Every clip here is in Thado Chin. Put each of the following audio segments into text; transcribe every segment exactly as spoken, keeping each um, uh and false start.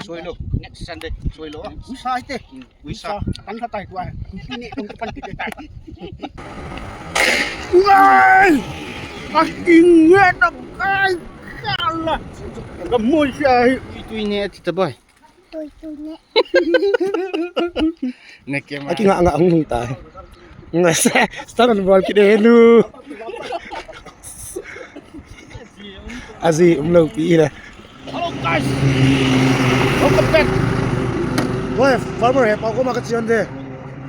Soi lo. Next Sunday. Soi lo. Uisa ite. Uisa. Tan khat tai tua. Ni tung pan ti tai. Wai! Aking nge ta kai kala. Ka mo sia hi. Tui tui ne ti ta bai. Tui tui ne. Ne ke ma. Aki nga nga hung hung ta. Nga sa, sa kan bol ki de nu. Aji umlo pi le. Hello guys. Welcome back. Woi, farmer he pa koma kache un te.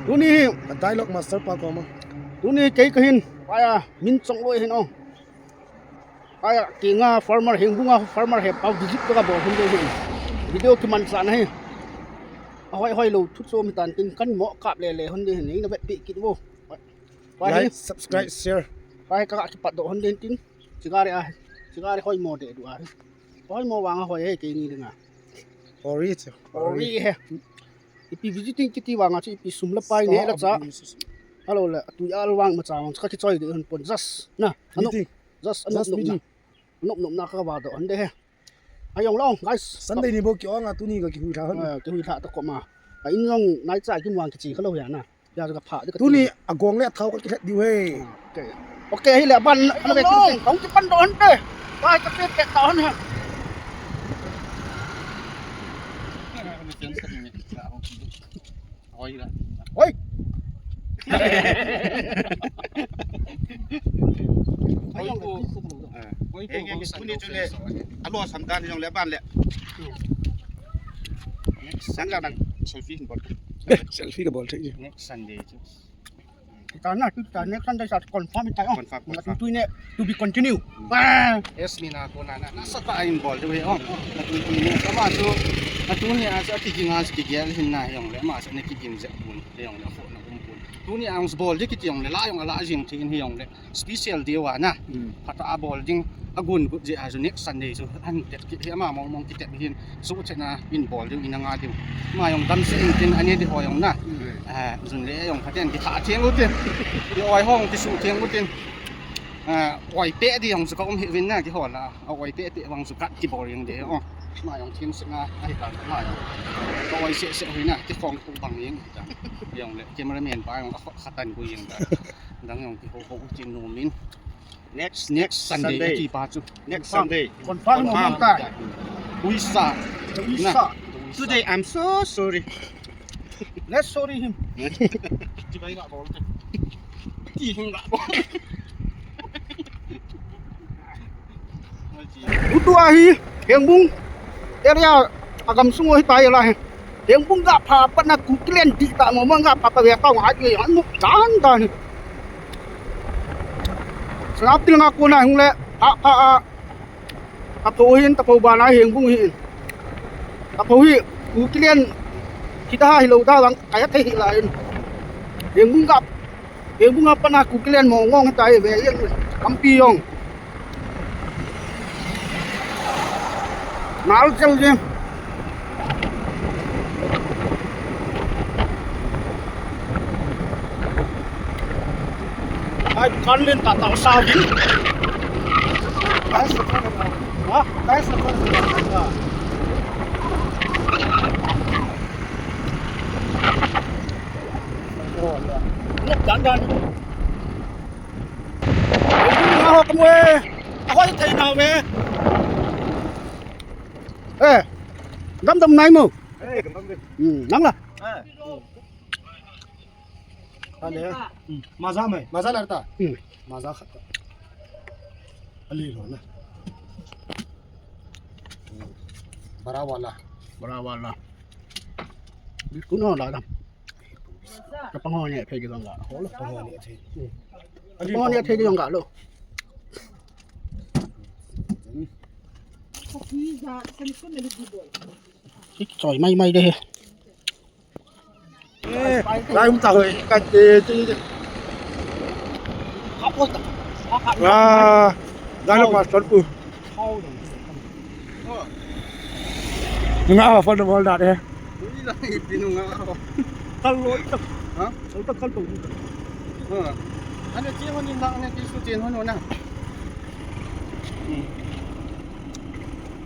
Tuni hi dialogue master pa koma. Tuni kei kahin. Paya min chong loi hin o. Paya kinga farmer, Hengbung a farmer he pa visit kabol hun te hin. Video kimanchah na hi. Ahoi hoi lou thu chom hitan tin kan mo kap le le hun te hin. Ina vet pi kit vo. Like, subscribe, share. Pai ka kipat doh hon den tin. Chigari a. Chigari hoi mo de du a. Hoi mo vang a hoi he keini dinga. Ori che. Ori he. Ipi visiting kiti vang a chu ipi sum la pai ne la cha. Hello le tu ya vang ma cha vang ka kichoi de hon pon just. Na. Anu. Just anu. Nop nop na ka va doh hon de he. Ajong long guys. Sunday ni bou ki ong a tuni ka kihui lha hon. Kihui lha ta koma. A in long nai cha ki muang kichi kha lou ya na. Ya ka pha de ka. Tuni agong le athau ka kilhet diu he. Okay. Okay hi le ban na be tin kong ki pan doh hon te. Ba ka pe pe ta hon he. Oi. Oi. Oi. Oi. Alo sam dan jong le ban le. Sang la nang selfie bol. Selfie ka bol thei. Next Sunday chu. Tana tu ta next Sunday sa confirm ta. Confirm. Tu ne to be continue. Yes, mina ko na na sa ta in bol de ong. Tu ne sama chu. Tu ne a sa ki ginga ki gel hin na yong le ma sa ne ki gin je bun. Hijong le, akhona umpon. Tuni a jong bol di kiti jong le, la jong ala jing thei in hijong le. Special di uva na. Phatah a bol ding, agun gut jeh a chu next Sunday chu, an tet kit hi ama mong mong kitep hin, suhchetna in bol diu, in anga diu. Ama jong damsel in tin, ane di ho jong na. Ah, jun le jong phaten kitha theng u tin. Ki oi hong kisuh theng u tin. Ah, oi pe di jong chu ka um hih uvin na, kiho la. A oi peh peh vang chu kat kibol jeng de o. Ma jong thim sing a, ahi ta ma jong. Ka oi seh seh hoina, kikhong khu bang jeng ta. Jong le cameraman pa jong a khatan bu jeng ta. Dang jong kiho ho u chin nu min. Next, next Sunday, Sunday. Ki pa chu. Next Sunday. Confirm. Confirm. Uisa. Uisa. Today I'm so sorry. Let's sorry him. Ti bai ga bol. Ti him ga bol. Utu ahi, Hengbung area agam sung ahi tai la hi. Hengbung ga pha pat na Kukiland di ta mo mo ga pha pa ve ta ngai ke an mu dan dan hi. Sangap ti nga ko na hung le pha pha a. Tapho hin, Tapho bana Hengbung hin. Tapho hi, Kukiland, kita hi lo da lang, kaya te hi la hin. Hengbung gap, Hengbung gap pana Kukiland mo ngong ta hi ve yen, kampi jong. Nal chel jeng. Ai, kan len ta ta sa di. Kai sa ko na. Ha? Kai sa ko na. Ha. Ngap dan dan. Ngap ho ka mo e. Ahoi thei na me. Eh. Dam dam nai mo. Eh, dam dam. Hmm, nang la. Eh. Ane. Hmm. Maza mai. Maza lar ta. Hmm. Maza khat ta. Ali lo na. Bara wala. Bara wala. Kuno la dam. Ka pang ho ne phe ki dong ga. Ho lo pang ho ne the. Hmm. Ali pang ho ne the ki dong ga lo. Ki choi mai mai de. Eh, lai um ta hoi, ka te, te, te. Ah, lai lo ma son pu. Nga fa no bol da de. Ui la, ipi no nga. Kal lo ta. Ha? Lo ta kal to. Ha. Ane chi hon in ba, ane chi su chen hon na.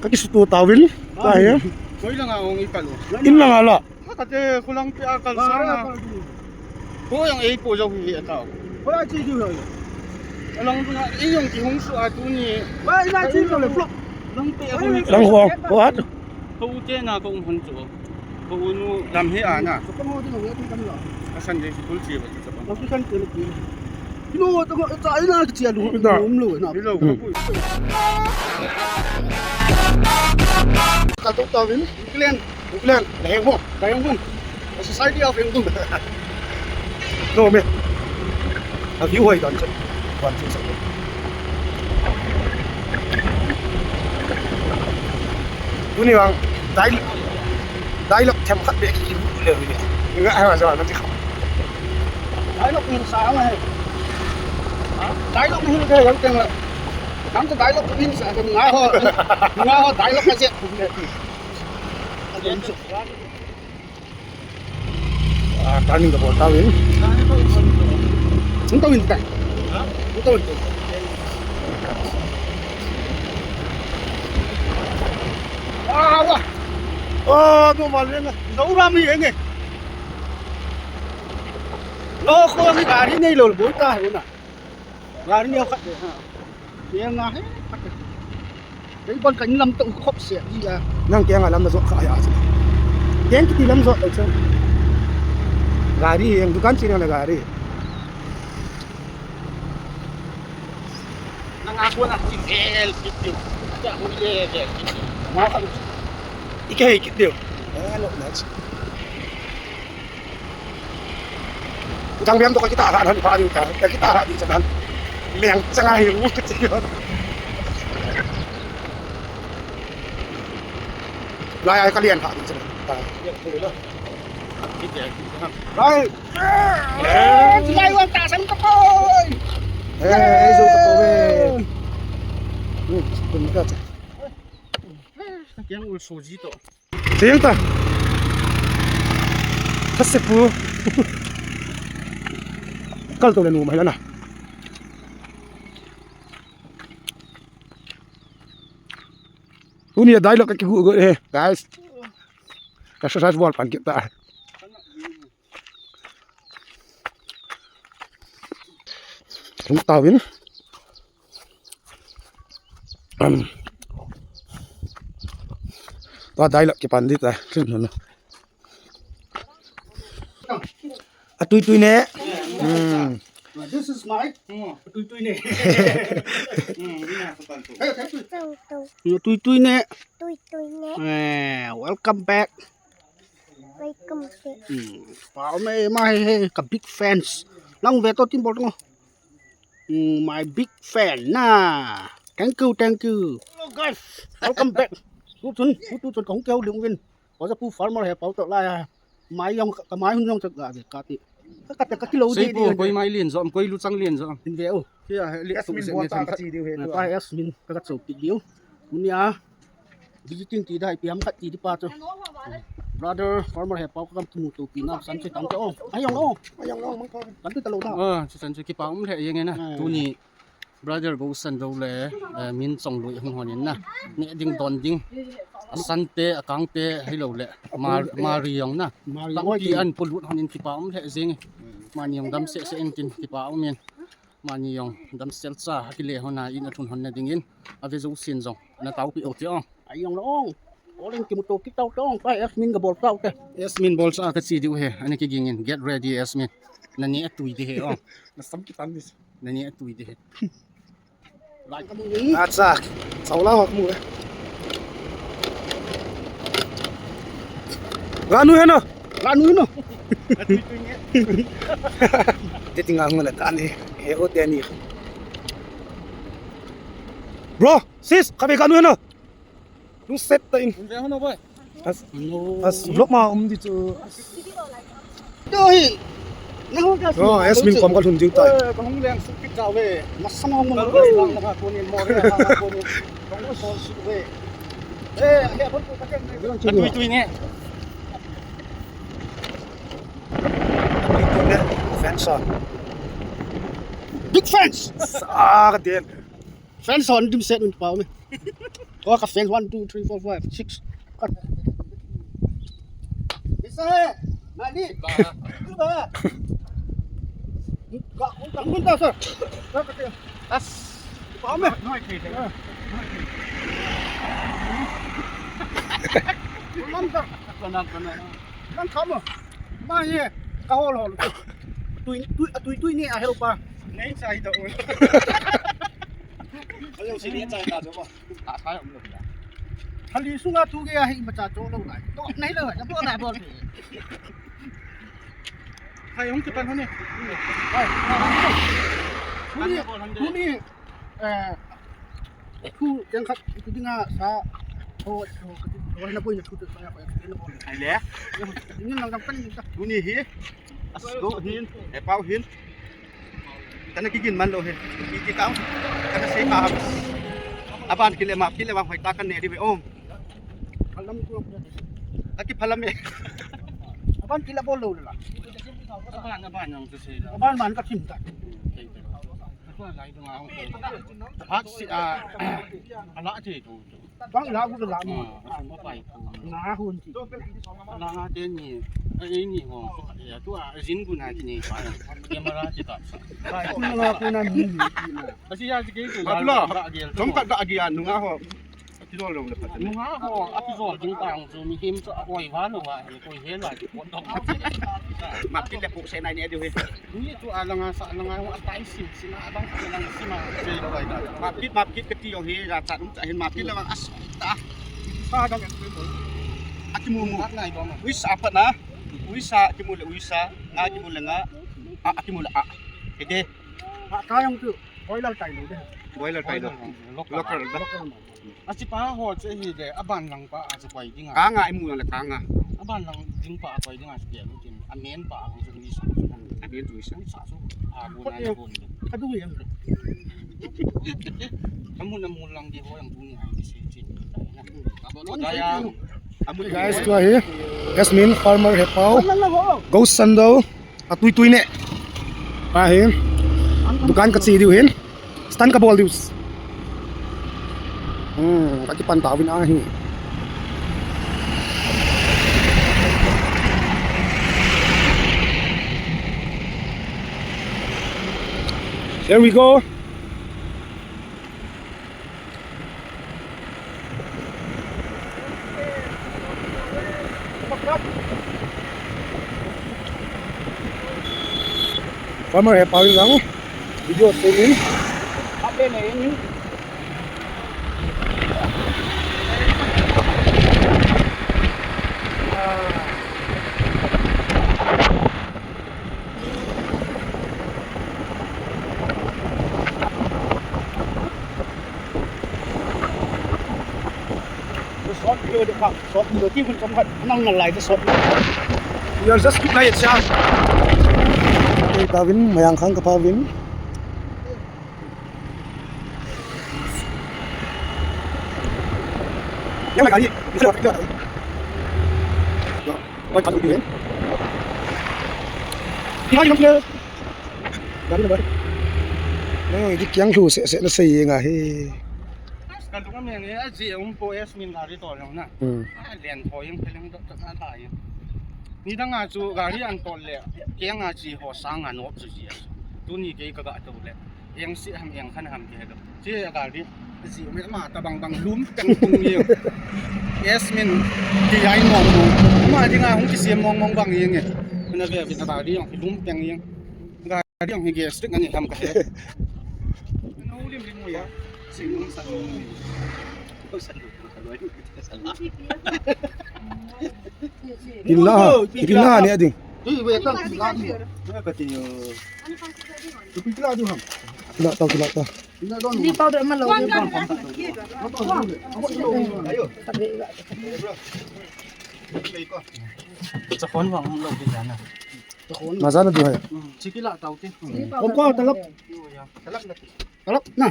Ka ki su to ta win. Ta he. Koi langa hung i kal u? In langa la. Ha, kate khulang pia kal sana. Ko jong ei po jo hi hi atao. Ko a chi diu hi. Along dunga ei jong kihung su a tuni. Ba ina chi ko le flop. Lang pe a hung. Lang ho. Ko at. Ko u te na ko um hon chu. Ko u nu lam hi a na. Ko mo ding a wi a tun kam la. A Sunday school chi ba. Kilo ta ko ta ina ki chia lu. Ina. Um lu na. Kilo. Hmm. Ka to ta win. Klen. Klen. La heng mo. La heng mo. Society of Hengdung. No me. A view hoi dan che. Wan che sa. Tuni vang dai, dialogue them khat be ki le wi. Nga ha ja na ti kha. Dialogue min sa ang hai. Dialogue min ke yang teng la. Nam to dialogue min sa ke nga ho. Nga ho dialogue ka je. Ah, turning ka bol tau in. Hung tau in ta. Hung tau in. Ah, wa. Oh, tu mal le. Dau ram hi enge. Lo ko ni gari nei lo bol ta ho na. Gari nei khat de ha. Ye nga he. Ei, bon kan lam to khop se ji a. Nang keng a lam na jot kha ya. Keng kiti lam jot to chu. Gari, yang dukan chi na gari. Nang a ko na chi el kiti. Cha hu ye ye kiti. Ma kha. Ike kiti. Eh, lo na. Jang biam to ka kita ha han pa diu ka, ka kita ha di chan han. Leng chang a hi u ti. Lai ai ka lian ha di chan. Lai. Eh, lai wan ta san ka poi. Eh, zo ka poi. Hmm, kun ka cha. Kiang ul soji to. Teng ta. Thase pu. Kal to le nu mai la na. Tuni a dialogue ka kigu go he, guys. Exercise bol pan kita. Hung tau in. Um. Tua dialogue kipan di ta. Sim no. Atui tui ne. Hmm. This is my atui tui ne. Hey, hey, tui. Atui tui ne. Tui tui ne. Eh, welcome back. Welcome back. Hmm. Pau me ma he he ka big fans. Lang ve to tin bol ngo. Mm, my big fan na. Thank you, thank you. Hello guys, welcome back. Tu chun, tu chun kong keu ling win. Ko sa pu farmer he pau to la ya. Mai yong ka mai hun yong chak ga de ka ti. Ka ka te ka kilo di di. Koi mai lien jom, koi lu chang lien jom. Tin ve o. Kia he li tu se ne ta ka chi diu he. Pa Yasmin ka ka chou pi diu. Mun ya. Visiting ti dai piam khat ti di pa chu. Brother, farmer he pau kam thu to pi na san che tam che o. Ayong lo. Ayong lo mang ko. Kan tu ta lo da. Ah, che san che kipa um le yeng na. Tuni brother go san do le, eh, min chong lui hung hon in na. Ne ding don ding. A san te, a kang te, hei lo le. Mar, mari yong na. Mari yong ti an pu lut hon in kipa um le jing. Mani yong dam se se in tin kipa um in. Mani jong damsel cha akile hon a in athun hon na dingin ave jousen jong na taopi u ti o. Ai jong long. Olin kimuto kitau tong pa Yasmin ka bol tau te. Yasmin bol cha ka chi diu he. Ani kiging in get ready Yasmin. Nani atui di he o. Na sam kitan di. Nani atui di he. Lai ka mu ni. Acha. Saula ho ka mu. Ganu he na. Ganu he na. Te tinga ngala ta ni. He o te ni. Bro, sis, khabe ganu he na. Lungset tah in. Ve ho na boy. As, as vlog ma um di chu. As. Yo hi. Na ho ka. Oh, Yasmin kom ka lhun jing tai. Eh, ka hung leng suk kit ka ve. Masang hung mo. Ka lang na ka ko ni mo re ka ko ni. Ka hung so su ve. Eh, he bon ko ka ken. Ka tui tui ne. Fans on. Big fans. Ah, ka den. Fans on dim set un pau me. Ko ka fans one, two, three, four, five, six. Kat. Sa he. Mani. Ba. Ba. Ka, ka, ka, ka, sir. Ka, ka, ka. As. Ba, me. Noi, thei, thei. Lam ka. Ka, na, ka, na. Lam ka mo. Ma ye. Ka hol, hol. Tui, tui, tui, tui ni a help pa. Nei chai da o. Hello, si ni chai da jo ba. Thali sunga thu gei a hi imacha cho lou lai. To, nei lou, na bol, na bol. Hai, hung kipan hon e. Hai. Tuni, tuni, eh, thu jengkhat, thu dinga sa, ho, ho, ho, na poi na thu, na poi na bol. Hai le. Ni lang jang pan ni ta. Tuni hi, asko hin, hepao hin. Kana kigin man lou hi. Ki, ki kang. Kana sei ka ham. Aban kile ma, kile ma hoi ta kan ne di ve ong. Phalam tu. Aki phalam e. Aban kile bol lou la. Aban, aban yang tu sei la. Aban man ka thim ta. Atua lai tu ma hong. Phat si a. Ala che tu. Bang la gu la mo. Ah, sum pa pai. Na hun ti. Na nga te ni. A e ni ho. Ya tu a jin gu na ki ni pa. Camera ti ta. Pai ku na ku na ni ni. Asi ya ji ke tu. Ba tu la. Jong ka da gi a nu nga ho. Ti lo lo le pa. Nu nga ho. A ti zo jing ta ang chu mi him chu a oi va lo wa. Koi he la. Mat kit le pu se nai ni a diu he. Ni chu a langa sa langa ho a tai sim sim a bang a lang sim a. Mat kit, mat kit ka ti jong hi, la chat um cha hin mat kit le bang as ta. Sa dang. A kimu mu. Mat nai bang. Uisa pat na. Uisa kimu le uisa. Nga kimu le nga. A, a kimu le a. Ede. A ka jong chu. Boiler tai lo de. Boiler tai lo. Local. Local. Local. Achi pa ho che hi de, aban lang pa a chu koi ding a. Ka nga imu le ka nga. Aban lang ding pa a koi ding a chu ke lu tin. Amen pa a chu ni sa. Amen chu sa. Ni sa chu. A bu na ni bu ni. Ka du yang. Amu na mu lang di ho yang bu ni ai di si chin. Ka bo lo da ya. Guys, tua hi. Yasmin, farmer, hepao. Ghost sando. Atui tui ne. Pa hi. Dukan ka che diu hin. Stand ka bol diu. Hmm, ka kipan tauvin ahi. Here we go. Farmer he pau lang video filming. Short video de kha, short video ti hun chom khat, nang nalai te short. You are just keep quiet, sir. Kei tauvin, Mayang Khang ka pauvin. Yang mai kali, bisa dapat kita. Oi, khat video, eh. Gari number. Nang idi kiang lhu seh seh na sei nga hi. Ka lung a meng e, a ji um po Yasmin gari tol jong na. Hmm. A len tho jeng pheleng dot dot na ta jeng. Nidang a chu gari an tol le, keng a ji ho sang a nop chu ji a. Tuni kei ka ga to le. Eng si ham eng khan ham ke he lo. Ji a gari. Ji me ma ta bang bang lum teng tung jeng. Yasmin ti ai mong mong. Ma dinga hung kisem mong mong bang jeng e. Na ve ve ta gari jong lum teng jeng. Gari jong hi gas stick ani ham ka he. Pila, pila ni ading. Pila tau, pila tau. Ni pau de ma lo. Chakon wang lo ki jana. Maza na duhai. Chikila tau te. Om ko talap. Talap na.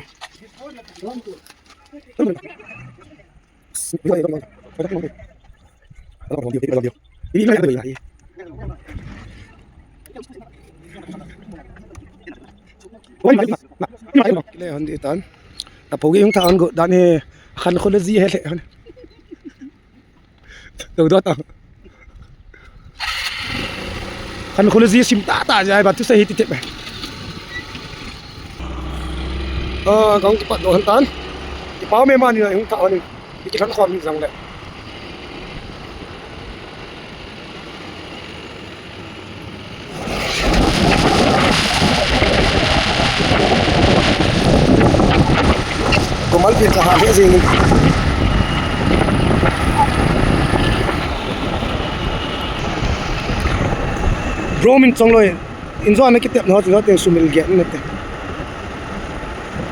Le hon di tan. Ta pogi yung taon go dan he khan khole ji he le hon. Tau do tau. Khankho le ji sim tah tah jeh a, ba thusei hi ti tep e. Ah, kahung kipat doh lhon tan. Kipa me mani na hung tha hon in. Ki lhon khom hi jong le. Komal pin ka ha he jing. Drone in chong loi. In jo na kitep na ho, in jo teng sumil ge na te.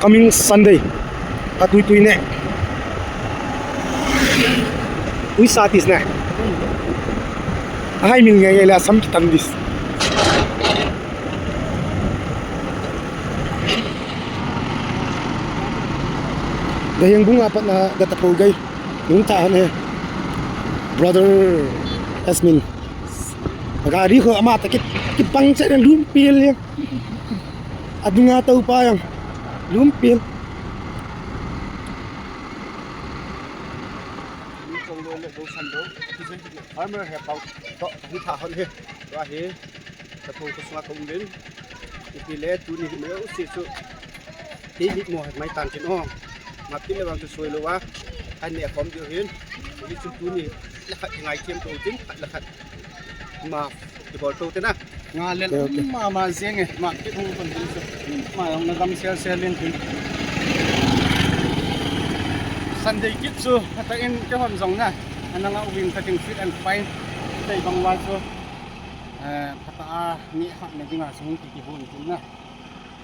Coming Sunday. A tui tui ne. Ui sa tis ne. A hai mil nge nge le a sam kitan dis. Ga heng bung a pat na ga ta po gai. Nung ta han he. Brother Asmin. Gari ho ama ta ki, ki pang che lum pil yang. Adunga tau pa yang. Lum pil. Farmer he pau to hi tha hon he. Wa he. Ka thong ko sunga ka um uvin. Ipi le tuni hi mai u si chu. Kei mit mo mai tan tin o. Ma pi le wang chu soi lo wa. Kan ne khom diu hin. Ni chu tuni le khat ngai thiam to tin khat le khat. Ma ti bol to te na. Nga le Okay, okay. Ma ma jeng e. Ma pi hung kon din chu. Ma yong na gam sel sel in tin. Sunday kit chu hata in ke hon jong na. Ananga uvin cutting fit and fine. Tei bang wa chu. Eh, phatah a, ni khat na dinga sung ki kihon tin na.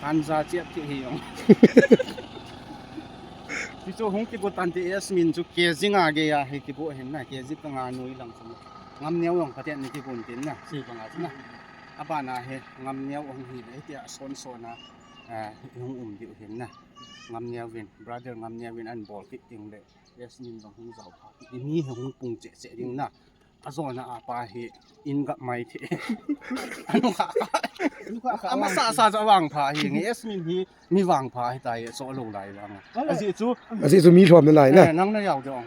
Kan ja chiat ki hi jong. Ti chu hung kigo tan ti Asmin chu K G nga ge ya hi kigo hin na, K G ka nga noi lang chu. Ngam neo jong ka tian ni kigon tin na, si ka nga chu na. Abana he ngam neo hung hi le ti a son son a, eh, hung um diu hin na. Ngam neo vin, brother ngam neo vin an bol kit ting le. Asmin jong hung jao pha. Ni hi hung pung che che ding na. Ajona apa hi in gap mai the. Anu kha kha. Anu kha kha. Ama sa sa ja vang pha hi nge Asmin hi mi vang pha hi tai so lo lai vang. Aji chu. Aji chu mi lhom na lai na. Eh, nang na yau dong.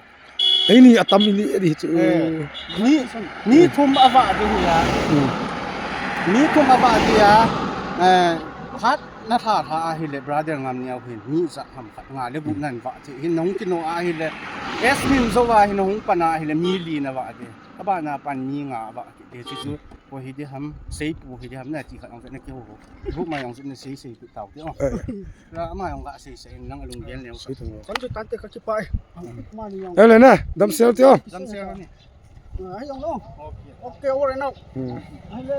Ei ni atam ni di chu. Eh, ni, ni thum ava di hi ya. Hmm. Ni thum ava di ya. Eh, phat na tha tha a hi le brother ngam niau hin ni ja ham khat nga le bu nan va che hin nong kino a hi le. Asmin jo va hin hung pan a hi le mi li na va de. Abana pan mi nga va. Ti chu chu, ko hi di ham, sei pu hi di ham na ti khat ong na ki ho. Bu ma ong na sei sei pu tau ti ong. Eh. La ma ong ga sei sei nang alung gel neo. Sei tu. Kan chu tan te ka ki pai. Ma ni ong. Eh, le na, dam sel ti ong. Dam sel ni. Ai ong ong. Okay. Okay, over and out. Hmm. Ai le.